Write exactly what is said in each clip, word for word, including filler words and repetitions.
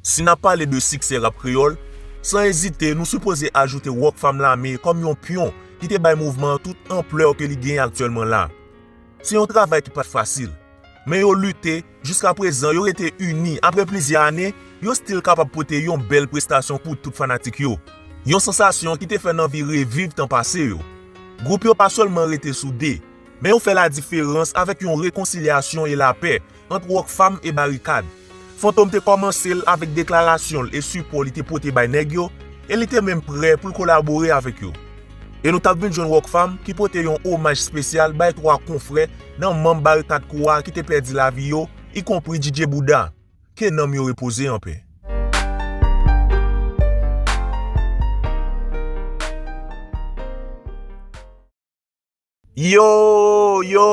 Si n ap pale de siksè rap kreyòl, san ezite, nou sipoze ajoute Rockfam Lame kòm yon pyon ki te bay mouvman an tout anplè ke li genyen aktyèlman la. Se yon travay ki pa t fasil, men yo lite, jiskaprezan yo rete ini. Apre plizyè ane, yo still kapab pote yon bèl prestasyon pou tout fanatik yo. Yon sansasyon ki te fè n anvi reviv tan pase yo. Gwoup yo pa sèlman rete soude, men yo fè ladiferans avèk yon rekonsilyasyon e lapè ant Rockfam e Barikad. Fantom te kòmanse l avèk deklarasyon l e sipò li te pote bay nèg yo, e li te menm prè pou l kolabore avèk yo. E nou t ap vin jwenn Rockfam ki pote yon omaj espesyal bay twa konfrè nan manm Barikad Crew a ki te pèdi lavi yo, ikonpri D J Bouda. Ke nanm yo repoze anpè. Yo, yo!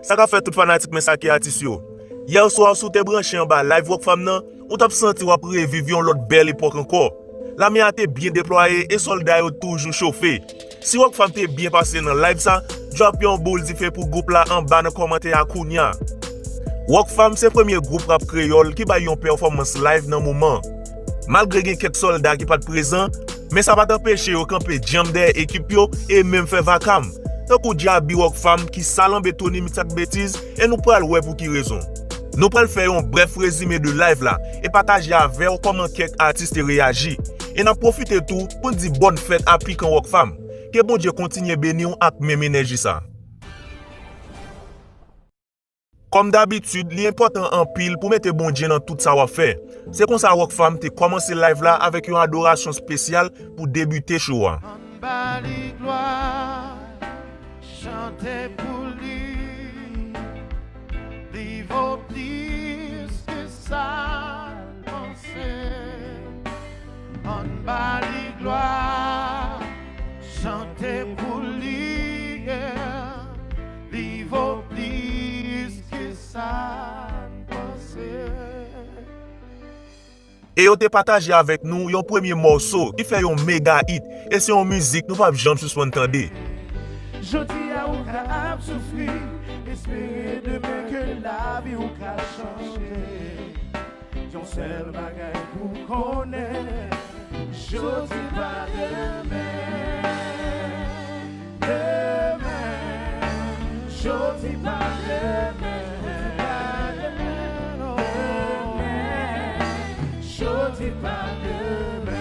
Sa k ap fèt tout fanatik Mensake Atis yo? Yè swa, si w te branche anba live Rockfam nan, ou t ap santi w ap reviv yon lòt bèl epòk ankò. Lame a te byen deplwaye e sòlda yo toujou chofe. Si Rockfam te byen pase nan live sa, drop yon boul dife pou gwoup la anba nan kòmantè a kounya. Rockfam se premye gwoup rap kreyòl ki bay yon pèfòmans live nan moman. Malgre gen kèk sòlda ki pa t prezan, men sa pa t anpeche yo kanpe djanm dèyè ekip yo e menm fè vakam. Tankou Djaby Rockfam ki salanbe Tony Mix ak Betiz, e nou pral wè pou ki rezon. Nou pral fè yon brèf rezime de live la e pataje avè w kòman kèk atis te reyaji. E n ap pwofite tou pou n di bòn fèt a Pikan Rockfam. Ke Bondye kontinye beni w ak menm enèji sa. Kòm dabitid, li enpòtan anpil pou mete Bondye nan tout sa w ap fè. Se konsa Rockfam te kòmanse live la avèk yon adorasyon espesyal pou debite show a. Ann ba li glwa, chante pou li, li vo plis ke sa n panse. Ann ba li glwa, chante pou li, yeah. Li vo plis ke sa n panse. E yo te pataje avèk nou yon premye mòso ki fè yon mega hit, e se yon mizik nou p ap janm sispann tande. Jodi a ou ka ap soufri, espere demen ke lavi w ka chanje. Yon sèl bagay pou konnen, jodi pa demen, demen, jodi pa demen, demen, jodi pa demen.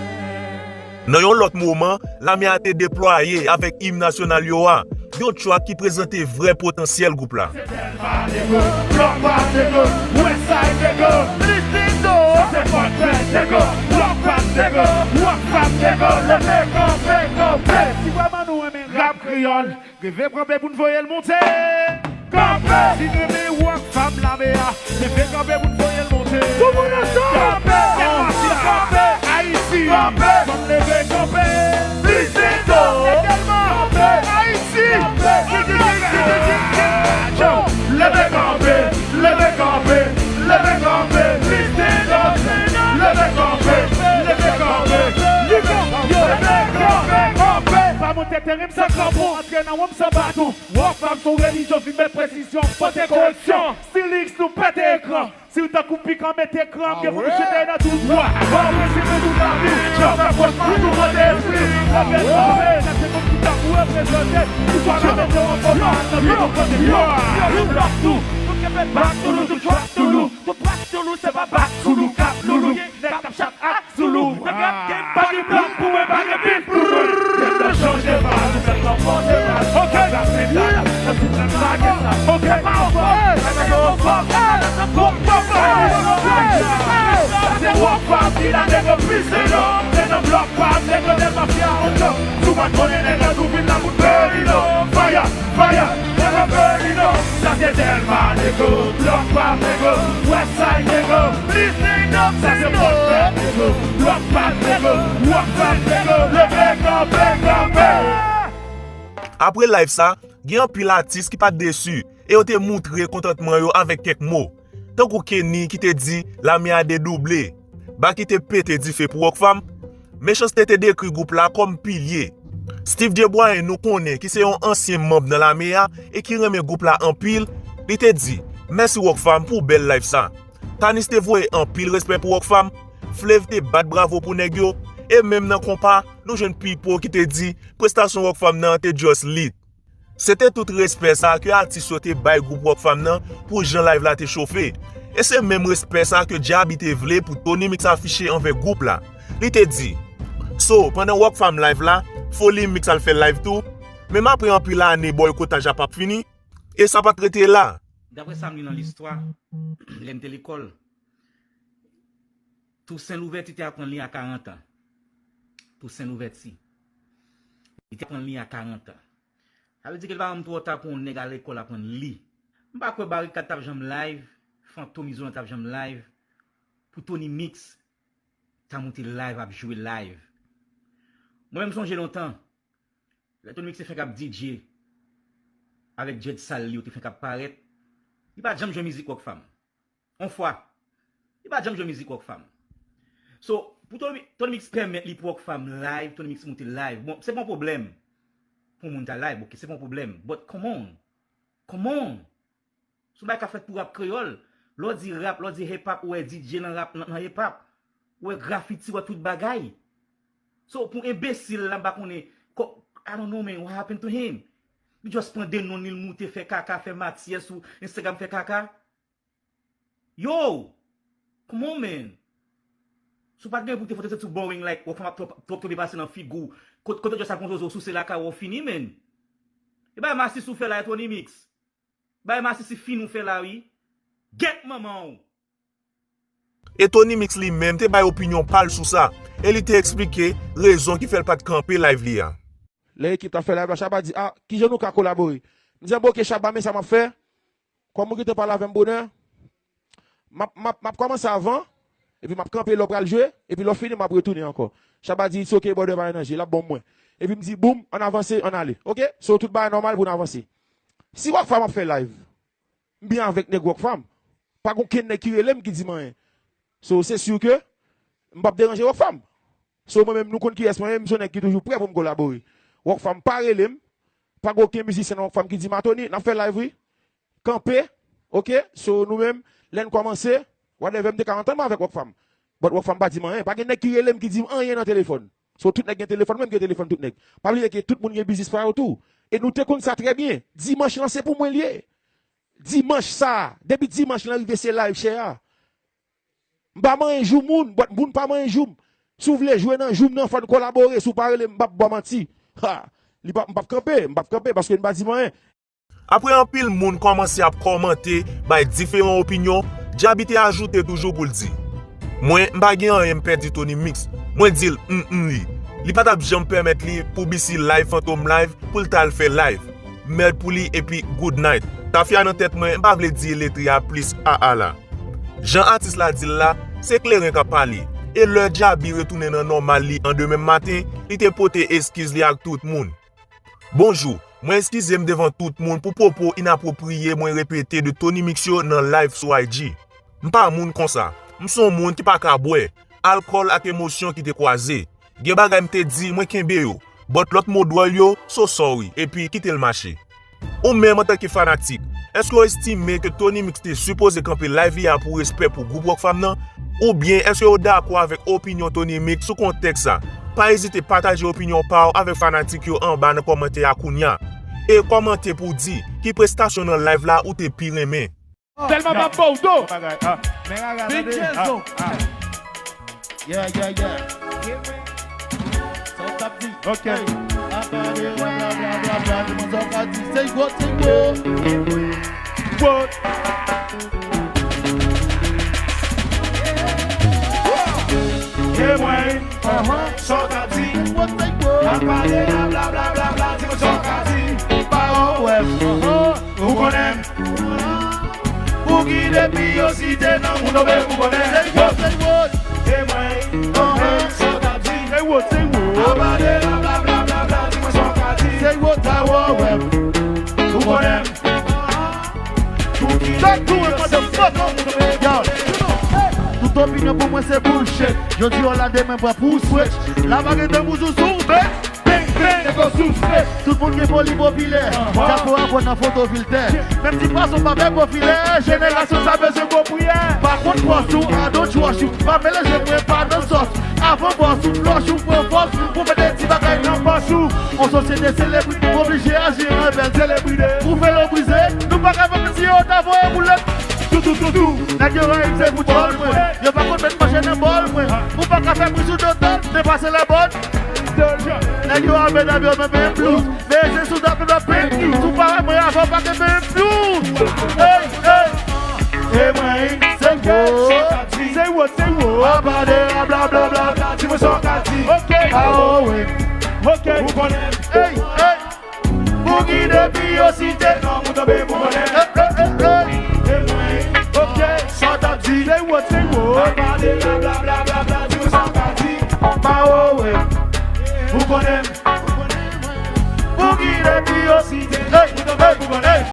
Nan yon lòt moman, lame a te deplwaye avèk im nasyonal yo a, yon track ki prezante vrè potansyèl gwoup la. Dèlma nègo, Blòk Pap nègo, Westside nègo, Listen though. Sa se Fort Bragg nègo, Blòk Pap nègo, Rockfam nègo, leve kanpe, kanpe. Si vrèman nou renmen rap kreyòl, leve kanpe pou n voye l monte. Kanpe! Si nou renmen Rockfam lame a, leve kanpe pou n voye l monte. Tout moun ansanm! Kanpe! Kanpe! Ayiti! Kanpe! Fò n leve kanpe! Plis dèlman! Kanpe! Ayiti! Kanpe! Leve kanpe! Leve kanpe! Leve kanpe! Plis dèlman! Leve kanpe! Leve kanpe! Leve kanpe! Kanpe! Pa monte teren m san kanpon, antre nan wonm san baton. Rockfam son relijyon, vin met presizyon, pote koreksyon. Still X nou pete ekran. Si w tankou Pikan mete kran, gen pou nou chite nan tout bwa. Ba w prensip nou tout lavi. Chòk ak wòch patou kote espri. Leve kanpe, sa se moun ki tankou reprezante. Poutwa nou mete w ankò pa nan vi nou kote yo. Yo, yo, yo, nou blòk tou. Tout kenbe bak sou nou, tout trap sou nou. Tout trap sou nou, se pa bak sou nou, kap loulou. Nèg k ap chat ak Zulu, nan rap game, pa gen blòk pou mwen, pa gen beef pou mwen. Nèg nan chanje bal, nou fè l nan poze bal. Ok. Rap metal, nan tout nan lage sa. Ok. Se pa yon fòk, se pa yon fòk. Sa se Rockfam ki la, nèg yo plis se yo. Se nan Blòk Pap, nèg yo tèlman fyè ankò. Si w pa t konnen nèg yo tou vin la pou n peri yo. Fire! Fire, nègo, burn it up. Sa se Dèlma nègo, Blòk Pap nègo, Westside nègo, Listen up, sa se Fort Bragg nègo, Blòk Pap nègo, Rockfam nègo, leve kanpe, kanpe. Apre live sa, gen anpil atis ki pa t desi e yo te moutre kontantman yo avèk kèk mo. Tankou Kenny ki te di lame a dedouble, Baky te pete dife pou Rockfam, Mechanste te dekri gwoup la kòm pilye. Steve Deboyen nou konnen ki se yon ansyen manm nan lame a e ki renmen gwoup la anpil, li te di, mèsi Rockfam pou bèl live sa. Tanis te voye anpil respè pou Rockfam, Flave te bat bravo pou nèg yo, e menm nan konpa, nou jwenn Pipo ki te di prestasyon Rockfam nan te just lit. Se te tout respè sa ke atis yo te bay gwoup Rockfam nan pou jan live la te chofe. E se menm respè sa ke Djaby te vle pou Tony Mix afiche anvè gwoup la. Li te di, So, pandan Rockfam live la, Foli Mix al fè live tou, menm apre anpil ane bòykotaj ap ap fini, e sa pa t rete la. Daprè sa m li nan listwa, lè m te lekòl, Tousen Louvèti te aprann li a karant an. Tousen Louvèti. Li te aprann li a karant an. Sa vle di ke li pa janm twò ta pou yon nèg al lekòl aprann li. M pa kwè Barikad t ap janm live, Fantom Izolan t ap janm live, pou Tony Mix ta moute live, ap jwe live. Mwen menm m sonje lontan, lè Tony Mix te fenk ap D J avèk djèd sal li yo te fenk ap parèt, li pa t janm jwe mizik Rockfam. On fwa, li pa t janm jwe mizik Rockfam. So, pou Tony, Tony Mix pèmèt li pou Rockfam live, Tony Mix moute live. Bon, se pa yon pwoblèm pou moun ta live, ok, se pa yon pwoblèm. But come on, come on. Se yon bagay k ap fèt pou rap kreyòl. Lè w di rap, lè w di hip hop, ou wè D J nan rap, nan, nan hip hop. Ou wè grafiti, ou wè tout bagay. So, pou enbesil la, m pa konnen, ko-, I don't know, man, what happened to him? Li just pran de non li, l moute, fè kaka, fè matyè sou Instagram, fè kaka. Yo! Come on, man! Si w pa t gen pou te foto, se too boring, like, w ap twòp, twòp twòp pase nan figi w. Kot-, kote just ap konn zozo, souse lakay ou, fini, man! E bay masisi ou fè la, e Tony Mix. Bay masisi fin ou fè la, wi. Gèt manman w! E Tony Mix li menm te bay opinyon pa l sou sa, e li te eksplike rezon ki fè l pa t kanpe live li a. Lè ekip t ap fè live la, Shabba di, "A, kijan nou ka kolabore?" M di, "Anben, ok, Shabba, men sa m ap fè. Kòm ou gentan pale avè m bonè, m ap, m ap, m ap kòmanse avan, epi m ap kanpe lè w pral jwe, epi lè w fini, m ap retounen ankò." Shabba di, "It's ok, brother, pa gen danje, l ap bon mwen." Epi m di, "Boom, ann avanse, ann ale." Ok? So, tout bagay nòmal pou n avanse. Si Rockfam ap fè live, m byen avèk nèg Rockfam. Pa gen okenn nèg ki rele m ki di m anyen. So, se si ke m p ap deranje Rockfam. So, mwen menm, nou konn kiyès mwen ye, m se yon nèg ki toujou prè pou m kolabore. Rockfam pa rele m, pa gen okenn mizisyen nan Rockfam ki di m, "A, Tony, n ap fè live, wi. Kanpe, ok?" So, nou menm, lè n kòmanse, whatever, m te ka antann mwen avèk Rockfam. But Rockfam pa di m anyen. Pa gen nèg ki rele m ki di m anyen nan telefòn. So, tout nèg gen telefòn, mwen m gen telefòn tout nèg. Pa bliye ke tout moun gen biznis pa yo tou. E nou te konn sa trè byen. Dimanch lan, se pou mwen l ye. Dimanch sa, depi dimanch lan rive, se live share a. M pa manyen jou moun, but moun pa manyen jou m. Si w vle jwe nan jou m nan, fò n kolabore. Si w pa rele m, m p ap ba w manti. Ha! Li p ap, m p ap kanpe, m p ap kanpe, paske n pa di m anyen. Apre anpil moun kòmanse ap kòmante, bay diferan opinyon, Djaby te ajoute toujou pou l di, "Mwen, m pa gen anyen m pèdi Tony Mix." Mwen di l, "Mm, mm, wi." Li pa t ap janm pèmèt li pou B C Live Fantom Live pou l t al fè live. Mèd pou li epi good night. Tafya nan tèt mwen, m pa vle di letre a plis a a la. Jan atis la di l la, se kleren k ap pale. E lè Djaby retounen nan nòmal li an demen maten, li te pote eskiz li ak tout moun. Bonjou, mwen eskize m devan tout moun pou pwopo inapwopriye mwen repete de Tony Mix yo nan live sou I G. M pa moun konsa. M se yon moun ki pa ka bwè. Alkòl ak emosyon ki te kwaze. Gen bagay m te di, mwen kenbe yo. But lòt mo dwòl yo, so sorry, epi kite l mache. Ou menm antanke fanatik, èske w estime ke Tony Mix te sipoze kanpe live li a pou respè pou gwoup Rockfam nan? Oubyen èske w dakò avèk opinyon Tony Mix sou kontèks sa? Pa ezite pataje opinyon pa w avèk fanatik yo anba nan kòmantè a kounya. E kòmante pou w di ki prestasyon nan live la ou te pi renmen. Tèlman m ap ba w do. Big Kenzo. Yeah, yeah, yeah. Sa w t ap di? Ok. Hey. Apa de bla, bla, bla, bla, bla, di mwen sa w ka di. Say what, say what. What? E mwen, sa w ka di? Say what, say what. Apa de bla, bla, bla, bla, bla, di mwen sa w ka di. Pawòl, ou konnen. Pou ki depi yo site nan moun obe pou konnen. Say what, say what. E mwen, anhan, sa w t ap di? Say what, say what. Apa de bla, bla, bla, bla, bla, di mwen sa w ka di. Say what, say what. Ou konnen. Pou ki depi yo site nan moun obe pou konnen. Yo, tout opinyon pou mwen se bullshit. Jodi w la, demen pran pou switch. La pa gen tanbou sou sou, men. Bang, bang, nèg yo soufle. Tout moun gen foli popilè. Dyaspora pran nan foto filtè. Menm ti pwason pa fè pwofilè. Jenerasyon sa bezwen gwo priyè. Pa kont pòs ou, I don't trust you. Pa melanje mwen, pa Fò bòs ou flòch ou pran fòs pou mete ti bagay nan pòch ou. On sosyete selebrite, ou oblije aji an bèl selebrite. Pou velo brize, nou pa ka fè piti yo ta voye boulèt. Toutoutoutou, nèg yo rayi m se pou djòl mwen. Yo pa konn met manje nan bòl mwen. Ou pa ka fè pri sou dotòl, depase lè bòn. Nèg yo ap medam yo menm menm blues. Beze sou dòt nou nan pink. Sou pa wè mwen avan pa te menm blues. Hey, hey. E mwen, se ke, se yo, se yo. Apa de la bla bla bla, di mwen sa w ka di. Ok. Ah, oh, wi. Ok. Ou konnen. Hey, hey. Boogie depi yo site non, ou tonbe pou konnen. Hey, hey, hey, hey. E mwen, ok, sa w t ap di. Se yo, se yo. Apa de la bla bla bla bla, di mwen sa w ka di. Ba, oh, wi. Ou konnen.